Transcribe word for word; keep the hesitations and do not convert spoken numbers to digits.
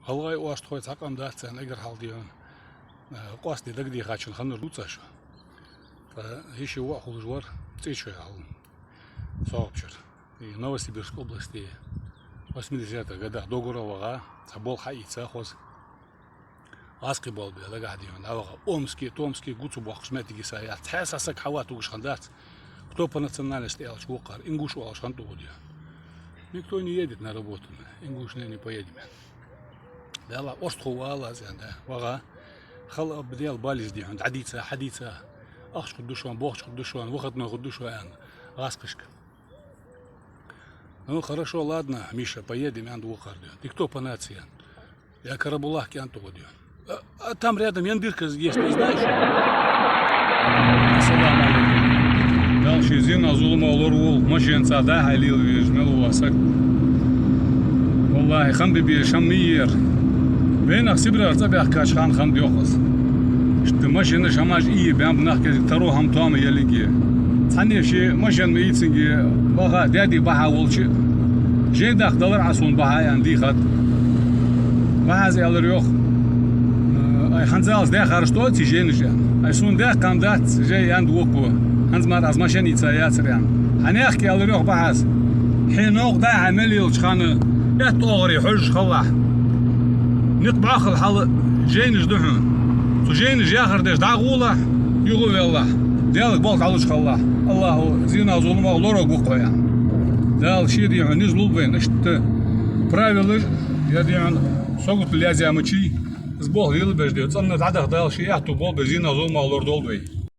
ГӀалгӀай остахой цхьаккха дац царна эггара хьалха, дий хьона, э, къоастаде дагадехачун ханнар дувцаш. Ткъа йиший воӀ хулаш вар ЦӀечой хьал Согабчура. И Новосибирск области восьмидесятых годах догара ваха, цхьа болх хьаийца хоза. ГӀазкхий болх бе дагахь, дий хьона, дӀаваха. Омске, Томске гуцу бохкаш моттиг йиса яц. Цхьа саг хьават угаш хиннадац. Кто по национальности аьлча вокхар, ингуш оалаш хиннад укхо, дий хьона. Никто не едет на работу, ингуш не, не поедем. Даьла, орстхо вала аз, аьнна, ваха. Хала абба Даьла бализ, дий хьона, дӀадийца, хьадийца. Ахча хургда шоана, бохча хургда шоана, выходной хургда шоана, аьнна, гӀазкхашка. Ну, хорошо, ладно, Миша, поедем, аьннад вокхар, дий хьона. Ты кто по нации, аьнна? Я Карабулак, аьннад укхо, дий хьона. А, а там рядом Яндырка есть, не знаешь? Ассаламу Ӏалайкум. Дала ший зенах, зуламах лораволва машенаца дӀа-хьа лела везаш мел вола саг. Валлахьи, хам бе безаш хӀама ма яр. Вайнах Сибрера цӀабаьхкача хана хиннад, йоах аз. Иштта машенаш, хӀамаш ийя баьннаб нах, кӀезига таро хӀама тоам яларгья. Цхьанне ший машен ма йий цунга, ваха, даьди бахьа волча, жайна даккха далар Ӏа сона бахьа, аьнна, дийхад. Бахьас аьлар, йоах: «Ай хӀанзалца даьхараш тоций жайнаш?» — аьнна. «Ай сона даьккха дац жай», — аьннад вокхо. «ХӀанз мара аз машен ийца яцар», — аьнна. «Хьанехк, — аьлар, йоах, бахьас, — хье новкъа дӀа-хьа мел лелача хана, аьтта оагӀорий хьожаш хилалахь. Никъ бӀоахал хьал жайнаш да хьона. Цу жайнаша яхар деш дӀагӀолахь, юхавелахь, Даьлага болх дӀалуш хилалахь. Аллахьа зенах, зуламах лоравергва-кх хьо», — аьнна. Дала ше, дий хьона, низ лулба вайна иштта правилаш, я, дий хьона, сагота лаьза мичай, из болх лелабеш, дий хьона, цӀенна дӀадаха Дала ший аьттув болба вай, зенах, зуламах лорадолда вай.